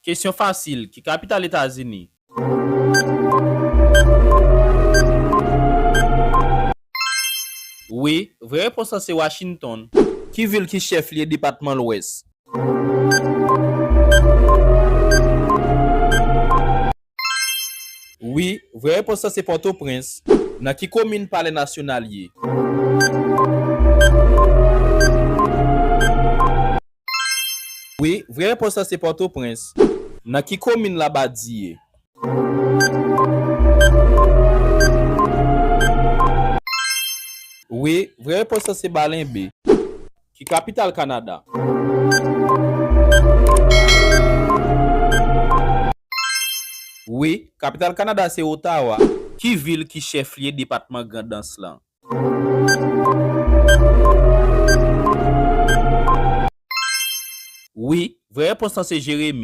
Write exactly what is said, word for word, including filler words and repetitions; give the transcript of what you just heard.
Kesyon fasil, ki kapital Etazini? Wi, vrè repons lan se Washington. Ki vil ki chèf lye depatman Lwès? Wi, vrè repons lan se Pòtoprens. Nan ki komin Palè Nasyonal ye? Wi, vrè repons lan se Pòtoprens. Nan ki komin Labadi ye? Wi, vrè repons lan se Balenbe. Ki kapital Kanada? Wi, kapital Kanada se Ottawa. Ki vil ki chèf lye depatman Grandans lan? Wi, vrè repons lan se Jeremi.